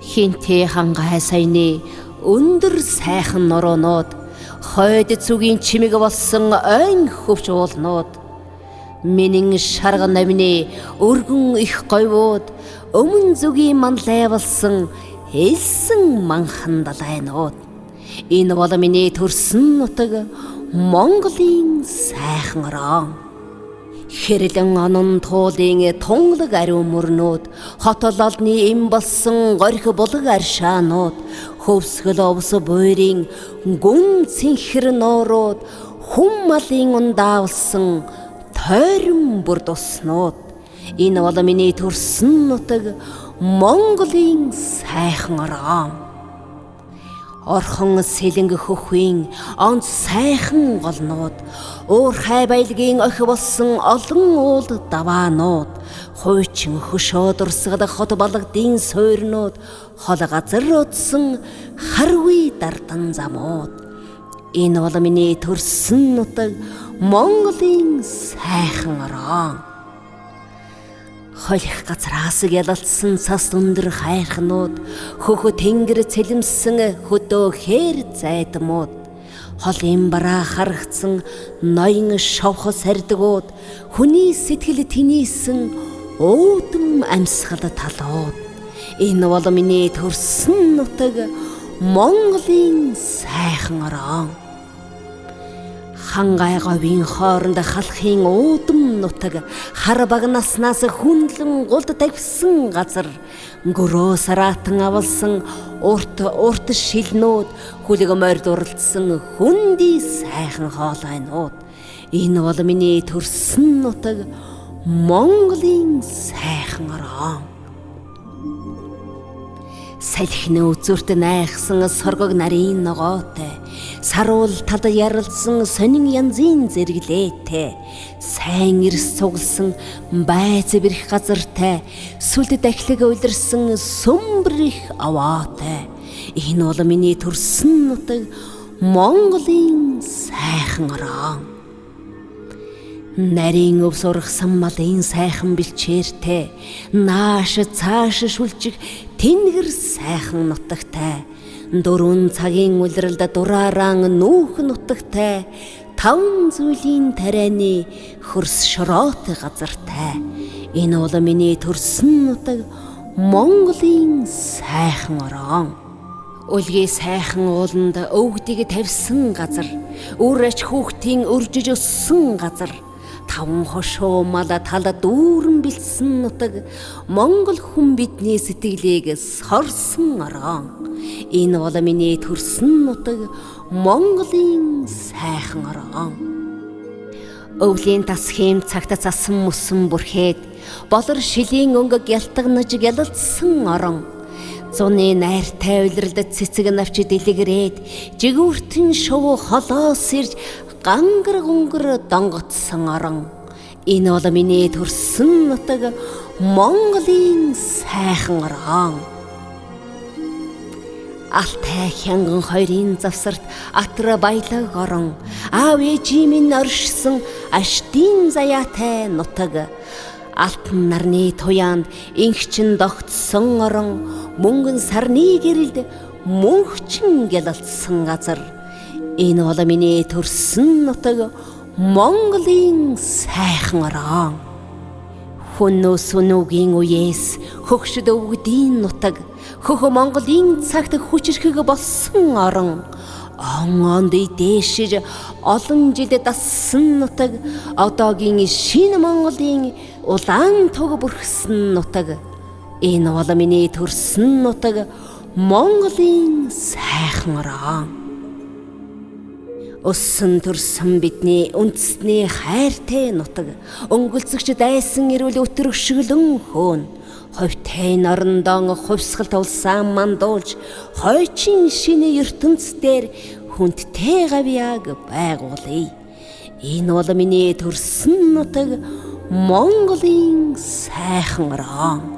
Хинтээ хангай саяны өндөр сайхан нуруунууд, хойд зүгийн чимэг болсон ойн хөвч уулнууд, минэн шарга номны өргөн их говьуд, өмнө зүгийн манлай болсон хэлсэн манхан далайнууд. Энэ бол миний төрсөн нутаг Монголын сайхан орон. Хэрлэн онон туулын тунгалаг ариун мөрнүүд, хотол олны эм болсон горих булаг аршаанууд, хөвсгөл овс буйрын гүн цэнхэр нуурууд, хүм малын ундаавлсан тойрон бүр дуснууд. Энэ бол миний төрсөн нутаг Монголын сайхан орон. Орхон сэлэнг хөхвийн онц сайхан голнууд, уурхай баялагын охи болсон олон уул даваанууд, хуучин хөшөө дурсгал хот балгадын суйрнууд, хол газар утсан харвий дардан замууд. Энэ бол миний төрсөн нутаг Монголын сайхан орон. Холих газраас ялалтсан цас өндөр хайрхнууд, хөхө тэнгэр цэлэмсэн хөдөө хээр зайдмууд, холын бараа харагдсан ноён шовхо сардгууд, хүний сэтгэл тэнийсэн уудам амьсгал талууд. Энэ бол миний төрсөн нутаг Монголын сайхан орон. Хангай говийн хооронд халахын уудам нутаг, хар багнаснаас хүндлэн гулд тавьсан газар, гөрөө сараатан авалсан урт урт шилнүүд, хүлэг морь дурлдсан хүндий сайхан хоолойнууд. Энэ бол миний төрсөн нутаг Монголын сайхан орон. Салхины үзүүрт найхсан соргог нарын ногоотой, саруул талд яралдсан сонин янзын зэрэглээтэй, сайн эрс цугласан байц бэрх газартай, сүлд дахлаг улирсан сөмбөр их аваатай. Энэ бол миний төрсөн нутаг Монголын сайхан орон. Нарийн өвс ургасан малын сайхан бэлчээртэй, нааш цааш шүлжих тэнгэр сайхан нутагтай, 4 цагийн улиралд дурааран нүүх нутагтай, 5 зүйлийн тарианы хөрс шороотой газартай. Энэ бол миний төрсөн нутаг Монголын сайхан орон. Өлгий сайхан ууланд өвгдийг тавьсан газар, үр ач хүүхдийн өржиж өссөн газар, 5 хошуу мал тал дүүрэн бэлдсэн нутаг, Монгол хүн бидний сэтгэлийг сорсон орон. Энэ бол миний төрсөн нутаг Монголын сайхан орон. Өвлийн тасхийн цагт цасан мөсөн бүрхээд, болор шилийн өнгө гялтганаж гялалдсан орон. Зуны найртай улиралд цэцэг навч дэлгэрээд, жигүүртэн шувуу холоос ирж гангар гунгар донготсон орон. Энэ бол миний төрсөн нутаг Монголын сайхан орон. Алтай хянган хоёрын завсарт атар баялаг орон, аав ээжийн минь оршсон аштын заяатай нутаг, алтан нарны туяанд инхчин тогтсон орон, мөнгөн сарны гэрэлд мөнхчин гялалцсан газар. Энэ бол миний төрсөн нутаг Монголын сайхан орон. Хүннүү сүнүүгийн үеэс хөгшөд өвгдийн нутаг, хөх Монголын цагт хүчирхэг болсон орон, он онд дээшиж олон жил дассан нутаг, одоогийн шинэ Монголын улаан туг бүрхсэн нутаг. Энэ бол миний төрсөн нутаг Монголын сайхан орон. Өссөн төрсөн бидний үндэсний хайртай нутаг, өнгөлцөгч дайсан ирүүл өтөрөшгөлөн хөөн, хувьтай норондон хувьсгал тулсаан мандуулж, хойчин шинэ ертөнц дээр хүндтэй гавьяаг байгуулъя. Энэ бол миний төрсөн нутаг Монголын сайхан орон.